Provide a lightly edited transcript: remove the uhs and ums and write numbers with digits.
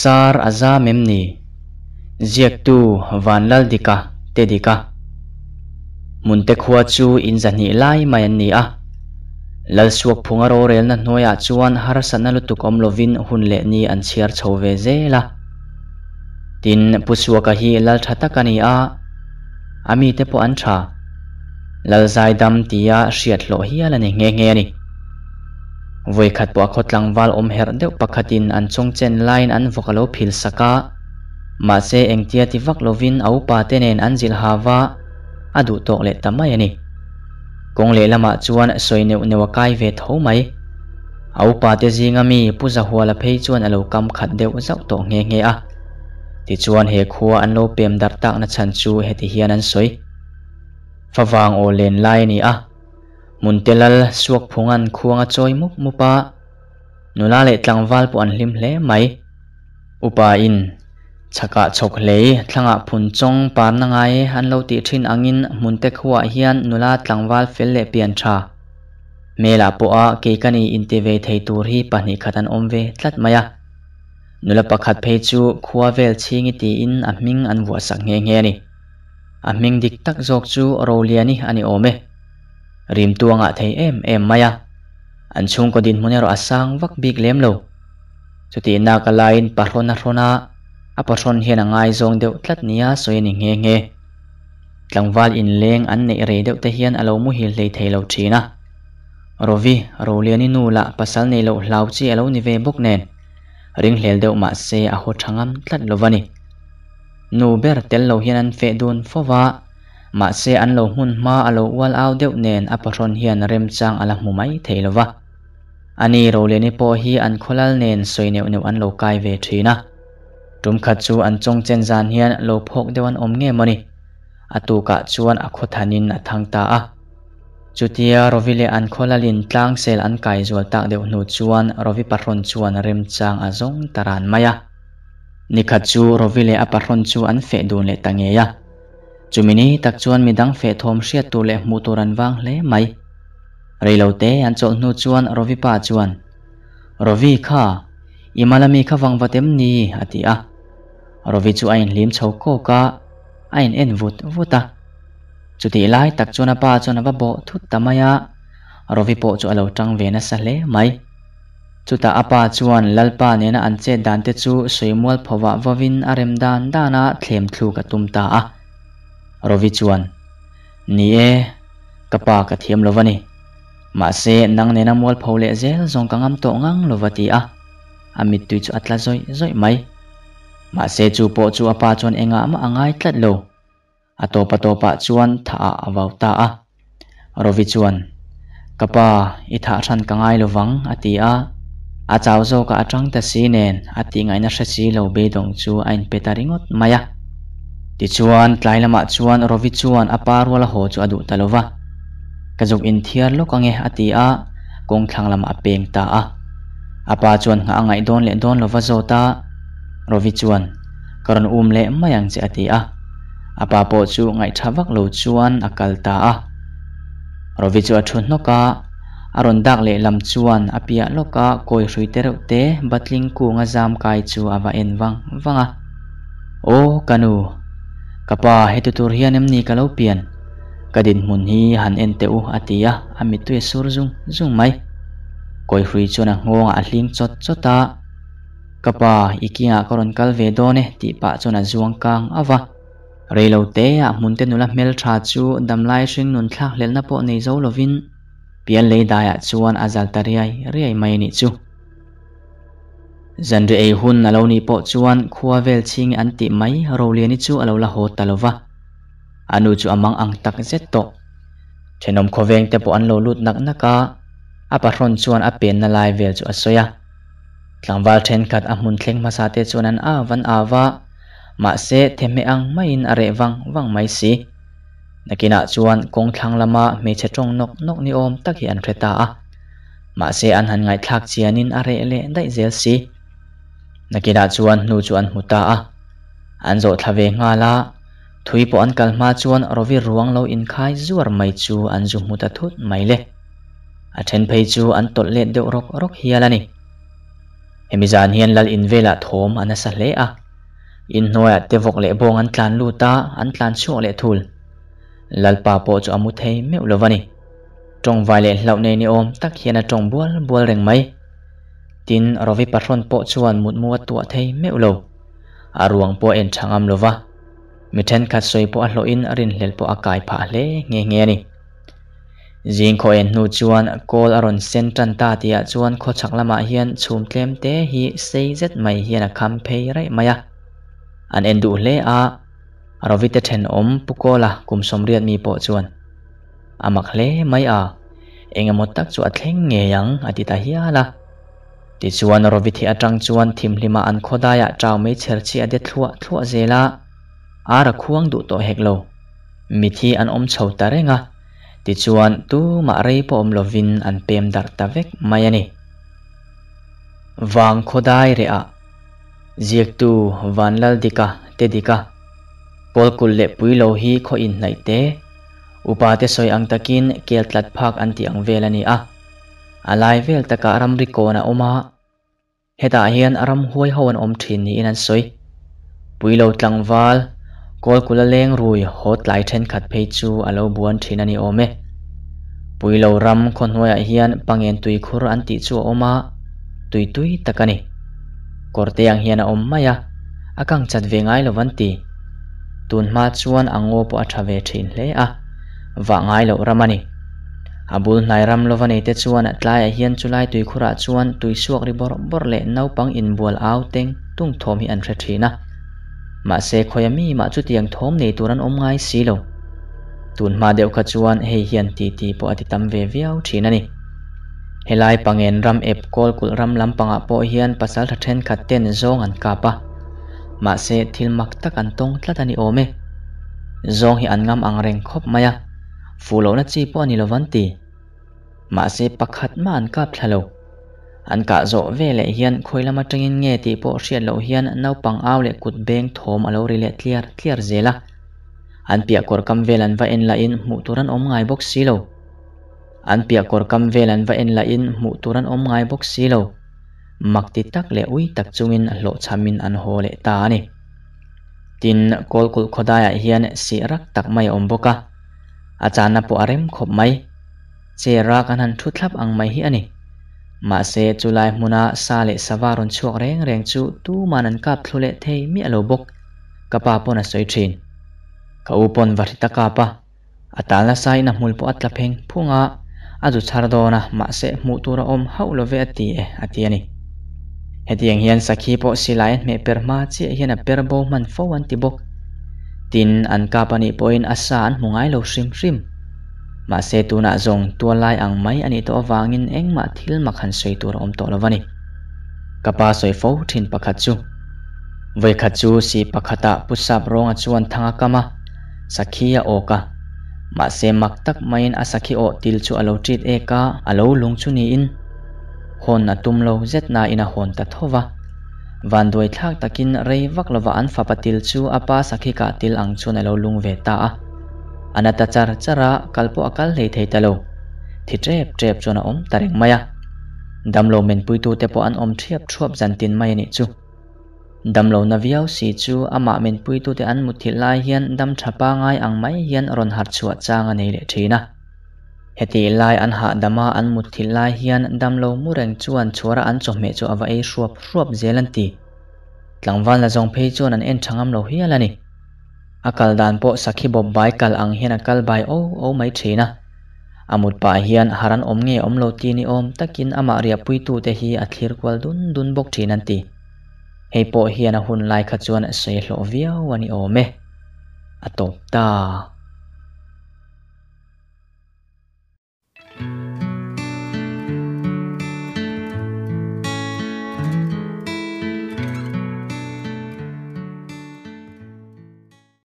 Sar a zam em ni? Ziaktu Vanlaldika te dika. Hmunte khua chu in zahnih lai mai an ni a. Lalsuakphunga rorelna hnuaiah chuan harsatna lutuk awm lovin hun leh ni an chhiar chho ve zel a. Tin, Pu Suaka hi lal tha tak a ni a, a mite pawh an tha. Lal zaidam tia hriat hlawh hial a ni nghe nghe a ni. Vawikhat pawh a khaw tlangval awm herh deuh pakhatin an chawngchen laiin an vawk a lo phil sak a, mahse engtia ti vak lovin a upa te nen an zilh ha va, a duh tawk leh ta mai a ni. Kawng lehlamah chuan sawi neuh neuh a kai ve tho mai. A upa te zinga mi Pu Zahuala phei chuan a lo kam khat deuh zauh tawh nghe nghe a. Tichuan he khua an lo pem darh takna chhan chu heti hian an sawi. Favang aw len lai a ni a. Hmunte lal Suakphunga'n khuang a chawi mup mup a, nula leh tlangval pawh an hlim hle mai. Upa in, chhakah chhawk hlei, thlangah phun chawng parna ngai an lo tih thin angin Hmunte khuaah hian nula tlangval fel leh pian tha. Hmelah pawha kei ka ni inti ve thei tur hi pahnih khat an awm ve tlat mai a. Nula pakhat phei chu khua vel chhingi tiin a hming an vuahsak nghe nghe a ni. A hming dik tak zawk chu Roliani a ni awm e. Rimtuangah thei em em mai a. An chhungkaw dinhmun erawh a sang vak bik lem lo. Chutih nak a laiin pahrawn a hrawn a, a pahrawn hian a ngaizawng deuh tlat nia sawi a ni nghe nghe. Tlangval inleng an neih rei deuh te hian a lo muhil hlei thei lo thin a. Rovi, Roliani nu lah pasal nei loh hlau chi a lo ni ve bawk nen, ringhlel deuh mah se a haw tha ngam tlat lo va ni. Nu ber tel lo hian an feh dun fo va, mahse an lo hmun hma a lo ual au deuh nen a pahrawn hian remchang a la hmu mai thei lo va. Ani Roliani pawh hi an khawlal nen sawi neuh neuh an lo kai ve thin a. Tum khat chu an chawngchen zan hian lo phawk deuh an awm nge mawni? A tukah chuan a khaw thanin a thang ta a. Chutia Rovi leh an khawlalin tlangsel an kai zual tak deuh hnu chuan Rovi pahrawn chuan remchang a zawng ta ran mai a. Nikhat chu Rovi leh a pahrawn chu an feh dun leh ta ngei a. Chumi ni tak chuan midang feh thawm hriat tur leh hmuh tur an vang hle mai. Reilote an chawlh hnu chuan Rovi pa chuan, Rovi kha, i mala mi kha vang vat em ni? a ti a. Rovi chu a inhlim chho kawk a, a in en vut vut a. Chutih lai tak chuan a pa chuan a va bawh thut ta mai a, Rovi pawh chu a lo tang ve nasa hle mai. Chutah a pa chuan Lalpa nena an chet dan te chu sawimual phovah vawin a rem dan dan a thlem thluk a tum ta a. Rovi chuan, Ni e, ka pa ka thiam lo va ni. Mahse, nang nena mualpho leh zel zawng ka ngam tawh ngang lo va ti a, a mittui chu a tla zawih zawih mai. Mahse chu pawh chu a pa chuan engah mah a ngai tlat lo. A tawpa tawpah chuan thah ah a vau ta a. Rovi chuan, Ka pa, i thah hran ka ngai lo vang, a ti a. A chau zawkah a tang ta si nen, a tihngaihna hre si lo beidawng chu a inpe ta ringawt mai a. Tichuan, tlai lamah chuan Rovi chuan a pa ruala haw chu a duh ta lo va. Ka zuk inthiar lawk ange, a ti a, kawng thlang lamah a peng ta a. A pa chuan nghah a ngaih dawn leh dawn lo va zawt a. Rovi chuan, Ka rawn um leh mai ang che, a ti a. A pa pawh chu ngaihtha vak lo chuan a kal ta a. Rovi chu a thu hnawk a, a rawn dak leh lam chuan a piah lawka kawi hrui te reuh te batling kunga zam kai chu a va en vang vang a. Aw ka nu, ka pa heti tur hian em ni ka lo pian? Ka dinhmun hi han en teh u a ti a, a mittui a sur zung zung mai. Kawi hrui chuan a nghawngah a hling chawt chawt a. Ka pa, i kingah ka rawn kal ve dawn e tih pah chuan a zuang kang a va. Reilo te ah hmunte nula hmeltha chu damlai hring nun thlak hlelhna pawh nei zo lovin pial lei daiah chuan a zal ta riai riai mai a nih chu. Zanri ei hun a lo nih pawh chuan khua vel chhingi an tih mai Roliani chu a lo la haw ta lo va. A nu chu a mang ang tak zet tawh. Thenawm khawveng te pawh an lo lut nak nak a, a pahrawn chuan a penna lai vel chu a sawi a. Tlangval thenkhat a hmun thleng hmasa te chuan an av an av a, mahse thehmeh ang maiin a reh vang vang mai si. Nakinah chuan kawng thlang lama hmeichhe tawng nawk nawk ni awm tak hi an hre ta a, mahse an han ngaihthlak chianin a reh leh daih zel si. Nakinah chuan hnu chu an hmu ta a, an zawh thla ve nghal a, thui pawh an kal hma chuan Rovi ruang lo inkhai zuar mai chu an zu hmu ta thut mai le. A then phei chu an tawlh let deuh rawk rawk hial a ni. Hemi zan hian lal in velah thawm a nasa hle a. Inhnuaiah te vawk leh bawng an tlan lut a, an tlan chhuak leh thul. Lalpa pawh chu a mu thei meuh lo va ni. Tawngvai leh hlauh nei ni awm tak hian a tawng bual bual reng mai. Tin, Rovi pahrawn pawh chuan mutmu a tuah thei meuh lo. A ruang pawh a en tha ngam lo va. Mi thenkhat sawi pawh a hlawhin rinhlelh pawh a kai phah hle nghe nghe a ni. Zing khaw en hnu chuan kawl a rawn sen tan ta tihah chuan khawchhak lamah hian chhum tlem te hi sei zet mai hian a kham phei raih mai a. An en duh hle a, Rovite thenawm Pu Kawla kum sawmriat mi pawh chuan a mak hle mai a, eng emaw tak chu a thleng ngei ang a ti ta hial a. Tichuan Rovithi atang chuan thimhlima an khawdaiah chau mai chher chi a de thluah thluah zel a, ar a khuang duh tawh hek lo. Mithi an awm chho ta reng a, tichuan tumah rei pawh awm lovin an pem darh ta vek mai a ni. Vang khawdai reh ah ziaktu Vanlaldika te dika Kawlkulh leh Puilo hi khaw inhnaih te, upa te sawi ang takin kel tlat phak an tih ang vel a ni a. A lai vel takah ramri kawn a awm a, hetah hian ramhuai ho an awm thin niin an sawi. Puilo tlangval, Kawlkula leng rui haw tlai thenkhat phei chu a lo buan thin a ni awm e. Puilo ram khaw hnuaiah hian pangen tuikhur an tih chu a awm a, tui tui tak a ni. Kawrte ang hian a awm mai a, a kang chat ve ngai lo an ti. Tun hma chuan a ngaw pawh a tha ve thin hle a, vah ngai loh ram a ni. A bul hnai ram lova nei te chuan tlaiah hian chulai tuikhurah chuan tui suak ri bawrh bawrh leh naupang inbual au teng tung thawm hi an hre thin a. Mahse khawia mi mah chutiang thawm nei tur an awm ngai si lo. Tun hma deuh kha chuan hei hian titi pawh a ti tam ve viau thin a ni. Helai pangen ram ep kawlkulh ram lampangah pawh hian pasaltha thenkhat ten zawng an kap a. Mahse thil mak tak an tawng tlat a ni awm e. Zawng hi an ngam ang reng khawp mai a. Fuh lohna chi pawh a ni lo an ti. Mahse pakhat mah an kap thla lo. An kah zawh ve leh hian khawi lam atangin nge tih pawh hriat loh hian naupang au leh kut beng thawm a lo ri leh tliar tliar zel a. An piah kawr kam vel an va en lahin hmuh tur an awm ngai bawk si lo. An piah kawr kam vel an va en lahin hmuh tur an awm ngai bawk si lo. Mak ti tak leh ui tak chungin hlawhchhamin an haw leh ta a ni. Tin, Kawlkulh khawdaiah hian sih rak tak mai a awm bawk a. A chana pawh a rem khawp mai. Chair a kan han thu thlap ang mai hi a ni. Mahse, chulai hmuna sa leh sava rawn chhuak reng reng chu tuman an kap thlu leh thei miah lo bawk, ka pa pawn a sawi thin. Ka u pawn va hri ta kap a, a tal nasa in a hmul pawh a tla pheng phung a, a zu chhar dawn a, mahse hmuh tur a awm hauh lo ve a ti e, a ti a ni. Hetiang hian sakhi pawh silai an hmeh per hma chiah hian a per bo hman fo an ti bawk. Tin, an kap a nih pawhin a sa an hmu ngai lo hrim hrim. Mahse tunah zawng tuallai ang mai a nih tawh avangin engmah thil mak han sawi tur a awm tawh lo va ni. Ka pa sawi fo thin pakhat chu. Vawikhat chu si pakhatah Pu Sap Rawnga chuan thang a kam a, sakhi a awk a. Mahse mak tak maiin a sakhi awh til chu a lo ṭit ek a, a lo lung chu niin. Hawn a tum lo zet nain a hawn ta tho va. Vanduai thlak takin rei vak lova an fapa til chu a pa sakhi kah til ang chuan a lo lung ve ta a. A na ta char char a, kal pawh a kal hlei thei ta lo. Thi ṭep ṭep chuan a awm ta reng mai a. Damlo menpuitute pawh an awm ṭhiap ṭhuap zantin mai a nih chu. Damlo na viau si chu amah menpuitute an mutthilh lai hian dam ṭha pangai ang mai hian rawn harh chhuah chang a nei leh ṭhin a. Hetih lai an hahdama an mutthilh lai hian damlo mu reng chuan chhuara an chawhmeh chu a va ei hruap hruap zel an ti. Tlangval la zawng phei chuan an en tha ngam lo hial a ni. A kal dan pawh sakhi bawp bai kal ang hian a kal bai o o mai thin a. A mut pah hian har an awm nge awm lo ti ni awm takin amah riahpuitute hi a thlir kual dun dun bawk thin an ti. Hei pawh hian a hun lai kha chuan sawi hlawh viau a ni awm e. A tawp ta.